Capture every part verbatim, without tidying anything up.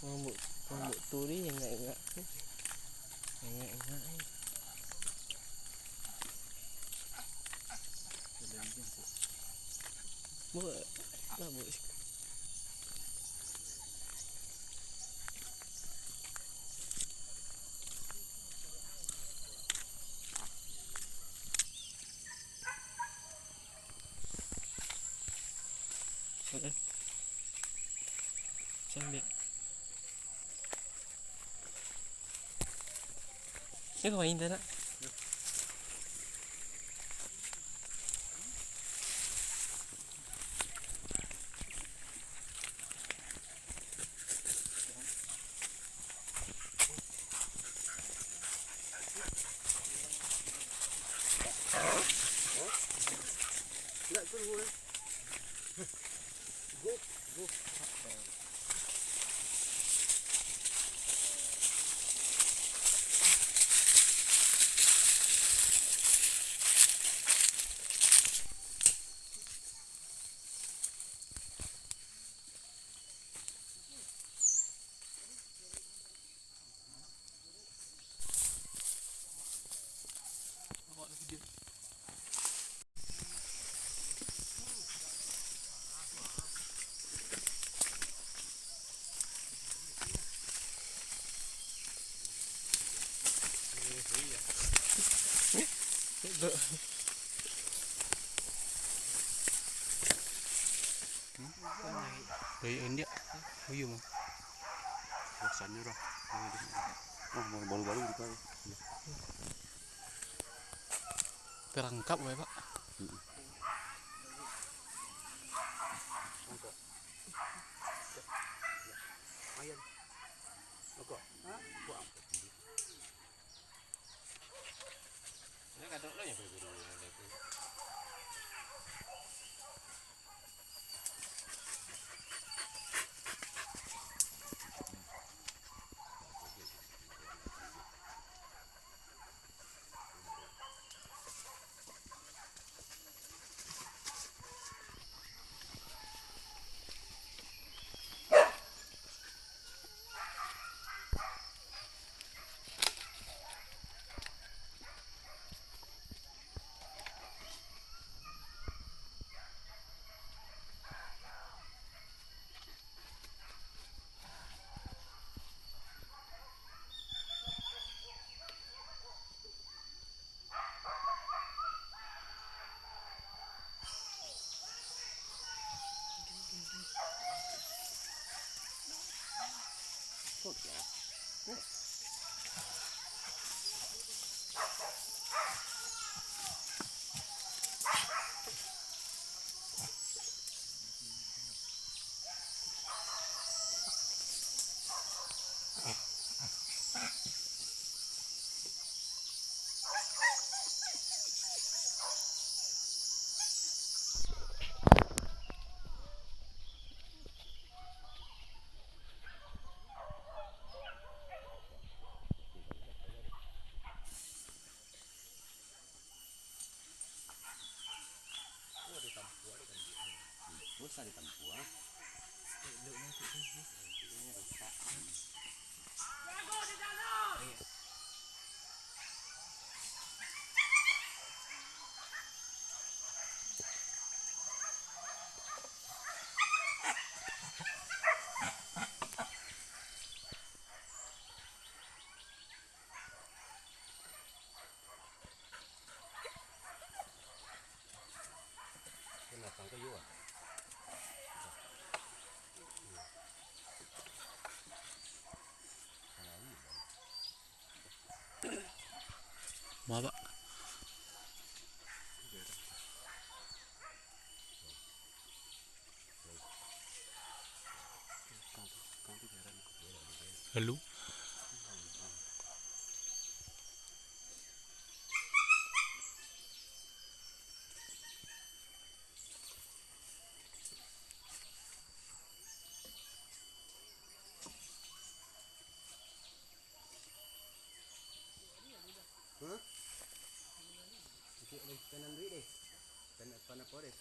Mambuk, mambuk turi enak-enak. Enak-enak, eh. Buat, nak buat. Sambil. Dia kau main tak nak? Dari India, buyuang mah. Rasanya dah. Wah, baru-baru kita. Terangkap, Pak. Ayan. Mako. Buang. Nya kadok lo nyo buru-buru. Maaf, Pak. Lalu? Hah? Isi oleh kanan duit deh. Kanan panah pores.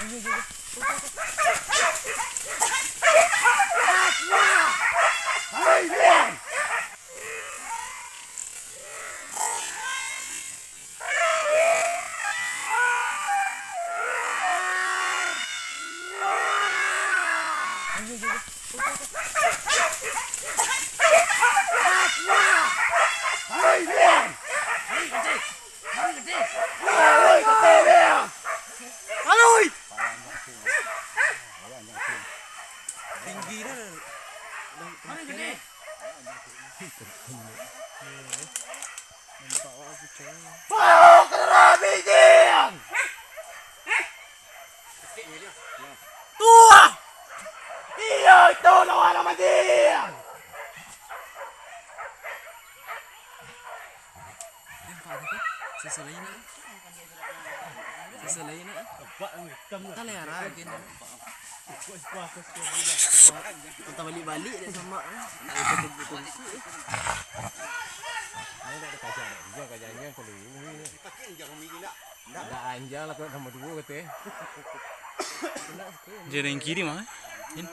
Tinggi dah. Mana gede? Bau kena bijing! Tuah! Iyo, itu lawan Ramadan! Sasalain nak. Sasalain nak. Talera lagi nak. Kita balik-balik dia sama. Ndak ada kaja, ndak. Anjang kaja, anjang keliling ni. Ndak anjang lah, kalau nomor dua kata. Dia ada yang kiri mah, eh? Jin.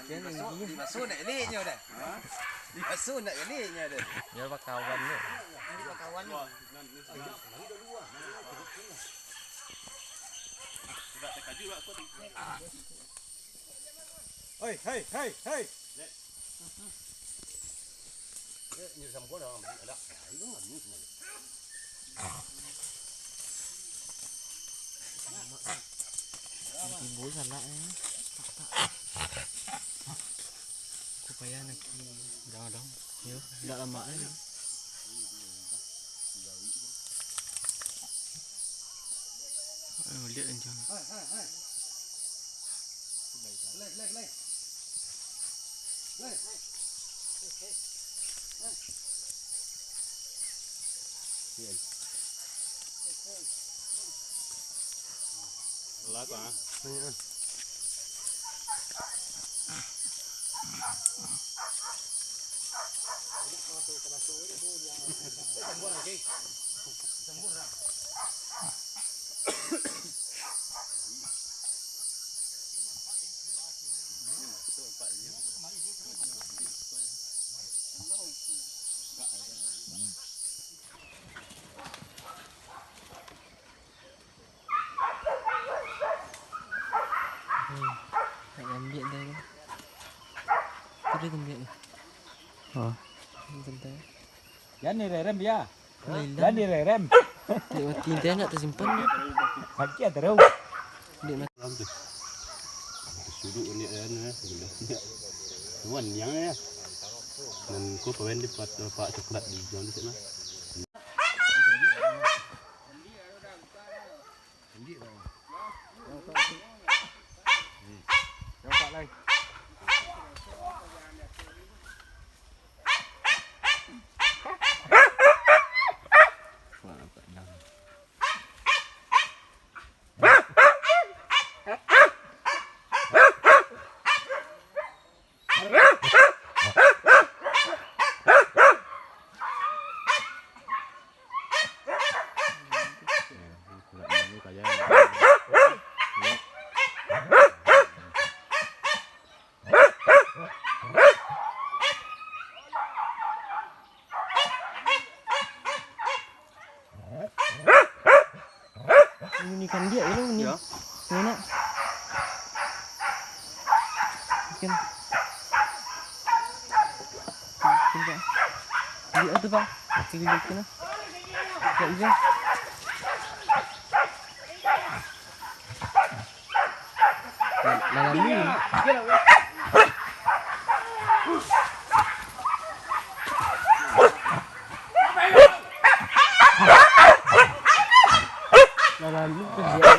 Dibaso, dibaso nak eleknyo dah. Dibaso nak eleknyo dah. Dia bakawan ni. Dia bakawan ni. Hei, hei, hei, hei. Tibo salah ni. Supaya nak jangan dong. Yo, ndak lama ni. Ayo, lihat anjing. Lah, ah. Hmm, nak ambiak dah tu. Tu dia ambiak ni. Oh. Ni tentang. Jan direrem, ya. Jan direrem. Lewat tinta nak tersimpan ni. Sakit terus. Dia nak. Sudut ni, ya, ni, ya. Wan yang, ya. Dan ko kawan di pat-, pak coklat di jauh di sana. Ini kan dia, ini, ini. Ya. Ini nak. Bikin. Bikin, Pak. Dia tu, Pak. Bikin, bikin lah. Tak bisa. Lah lalu. Lah lalu tu dia.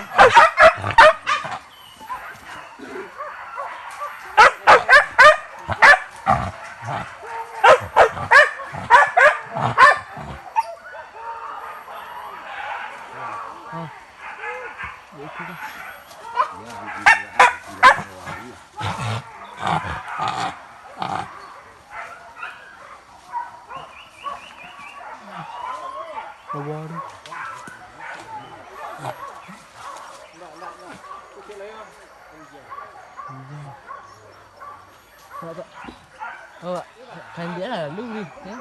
Awak, kan dia lah lalu ni, ya.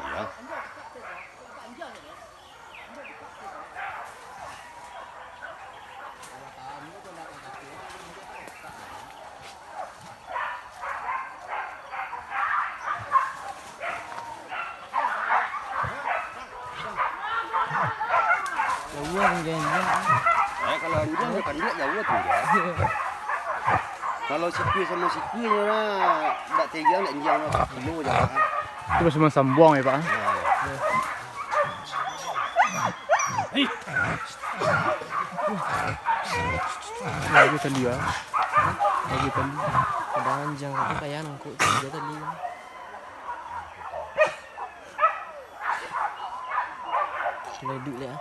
Jauah kan dia. Eh, kalau anjing bukan dia jauah tu, ya. Kalau siku sama siku, nyo lah, ndak tega, ndak anjing lah, sakilo je lah. Itu masih sambuang ya, Pak? Ya. Lagi tali, ya. Lagi tali. Ada anjing, tapi kayak nangkuk tu, dia tali. Leduk liak ah.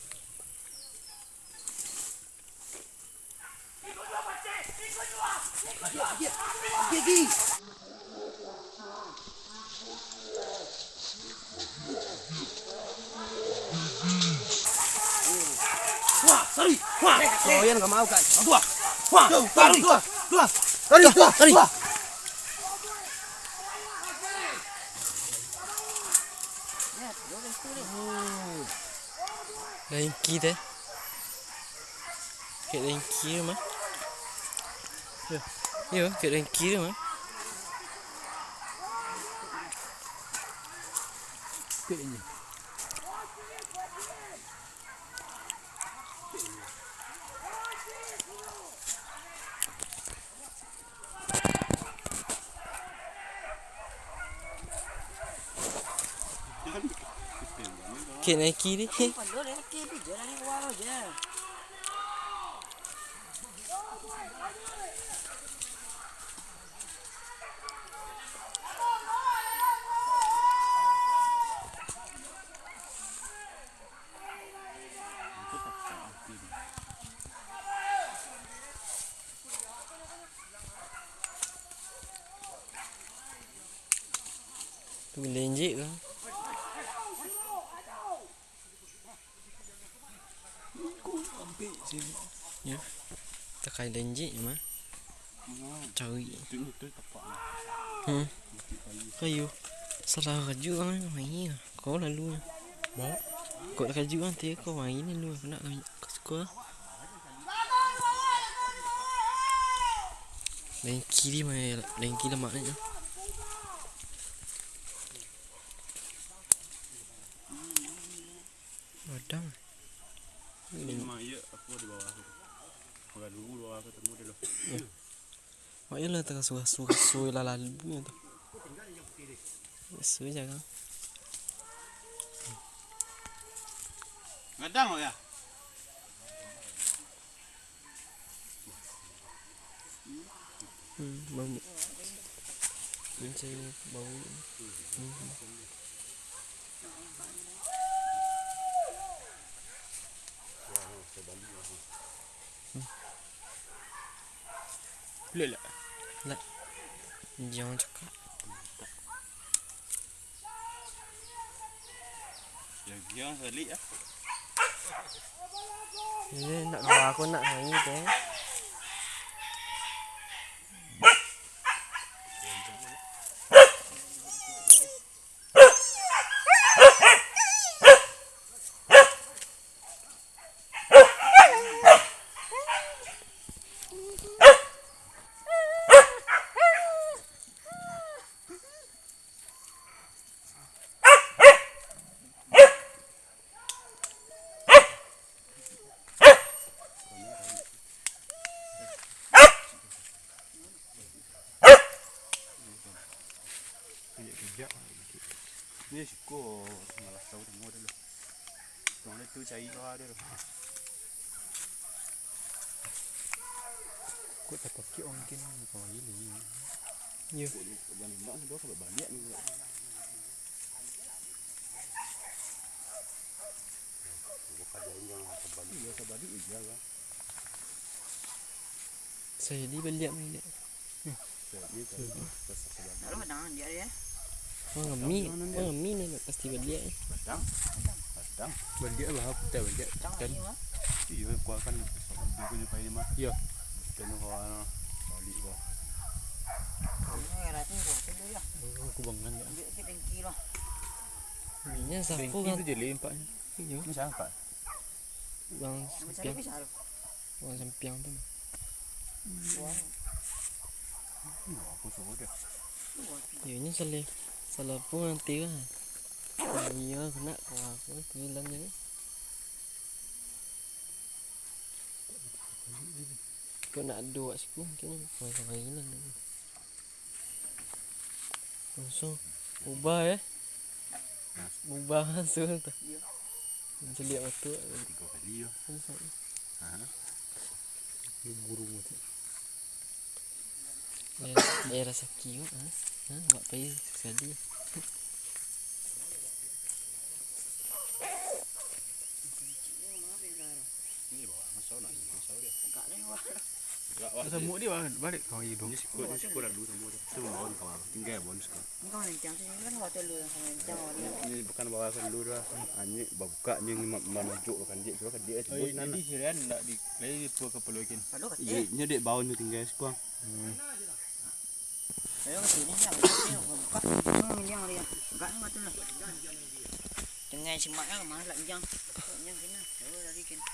Wah, sari, wah. Kalau Yan nggak mau, kan? Dua, wah, sari, dua, dua. Sari, dua, sari. Dengki teh. Kek dengki mah. Yo, yo, kek dengki mah. Kek ini. Kek Nike ni. Tu lenjek tu. Yo. Takai lenjek mah. Cari. Hmm. Kayu. Salah kaju kan main. Kau lalu. Kau kaju kan tadi kau main lu nak kau suka. Lengki dia main, lengki lemak ni. Padang. Ini mayat aku di bawah tu. Kalau dulu bawah ketemu dia loh. Ya. Mak, iyolah, takasuah-suah lah lalu nyo tu. Biaso je kan. Gadang, Mak, ya? Hmm, bau. Mencari bau. Hmm. Boleh lah. Nak. Jangan cakap. Ya, jangan salik ah. Ini nak kawa aku nak main tu. Pijak-pijak. Ni siko malas tahu temu dia lo. Tong dia tu cari kau dia lo. Kok tapakiak mungkin kau ini. Yo. Kok ni kok jangan nembak ni, dia kalau balik ni. Iyo, sabalik ija lah. Saya di baliak ni, Dek. Lalu kadang dia dia. Wah, ngami, wah, ngami ni pasti baliak ni. Padang. Padang. Baliak lah, putar baliak. Kan. Iyo, kuat kan. Dia punya pakai ni mah. Iyo. Kena kau balik kau. Aku bangan ya. Dia dengki lah. Ini siapa kan? Itu je limpaknya. Iyo. Ini siapa? Urang sampiang. Urang sampiang tu. Iyo, nyo salah, salah pun nanti lah. Iyo, kena kau aku tu hilang je. Kau nak dua siku mungkin kau hilang. Langsung ubah, eh. Ubah langsung tu. Iyo. Mancaliak batua. Tigo kali yo. Langsung. Ha. Burung tu. Eh, eh, rasaki tu, ha? Ha, buat pai sakali. Ni bawah, masuk nak ni, masuk dia. Agak ni bawah. Samuk dia balik kau hidup. Ini siko, ini siko lalu samuk dia. Tu bawah ni kawan. Tinggal bawah ni siko. Ini kan lencang sini kan, waktu lu yang sama lencang, waktu ni. Ini bukan bawah lalu dah. Ah, ini babuka ni, ni ma-, manunjuk kan dia, suruh kan dia. Oh, jadi hirian ndak di, lagi di pua kapalo ikan. Aduh, iya, kecil. Ini dek bawah ni tinggal siko. Hmm. Ayo ke sini, nak. Buka. Hmm, ini yang dia. Buka ni batu lah. Tengah semak lah, malah lah injang. Injang kena. Oh, dari kena.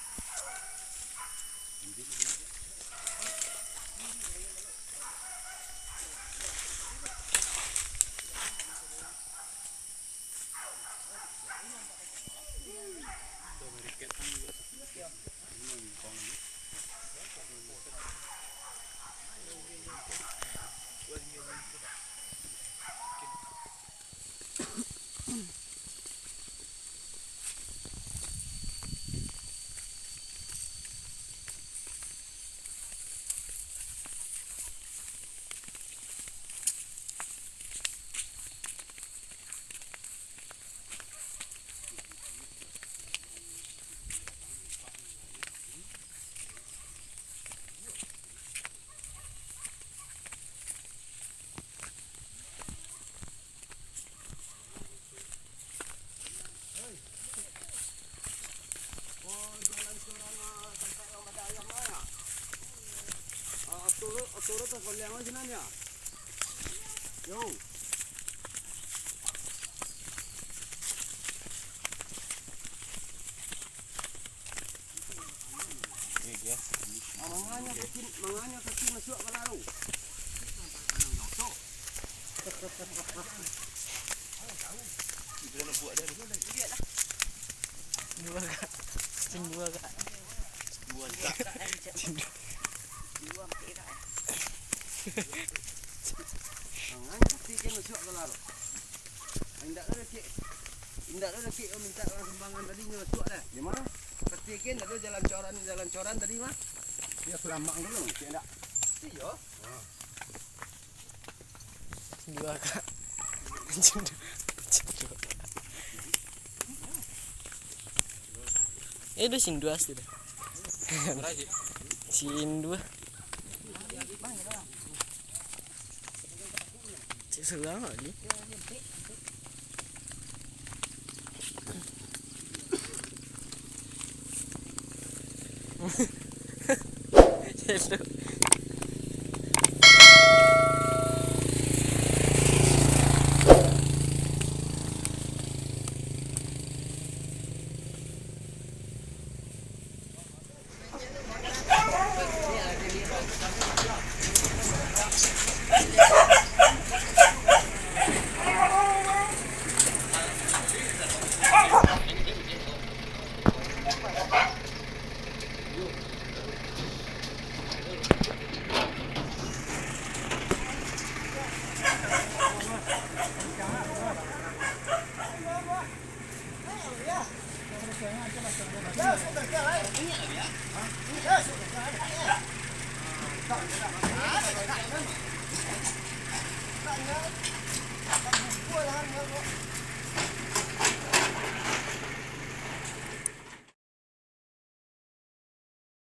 Manganyo kaki, manganyo kaki masuak ka lalu. Dua kak. Cin dua kak. Dua kak. Cin dua. Manganyo kaki masuak ka lalu. Indak lo dakek, indak lo dakek kau mintak urang sumbangan tadi nyo masuak dah. Di ma? Katikin ado jalan coran, jalan coran tadi mah. Iyo, sulamak dulu, cek ndak? Iyo. Dua kak. Eh, do sin dua sudah. Sin dua. Cik seorang lagi. Hello.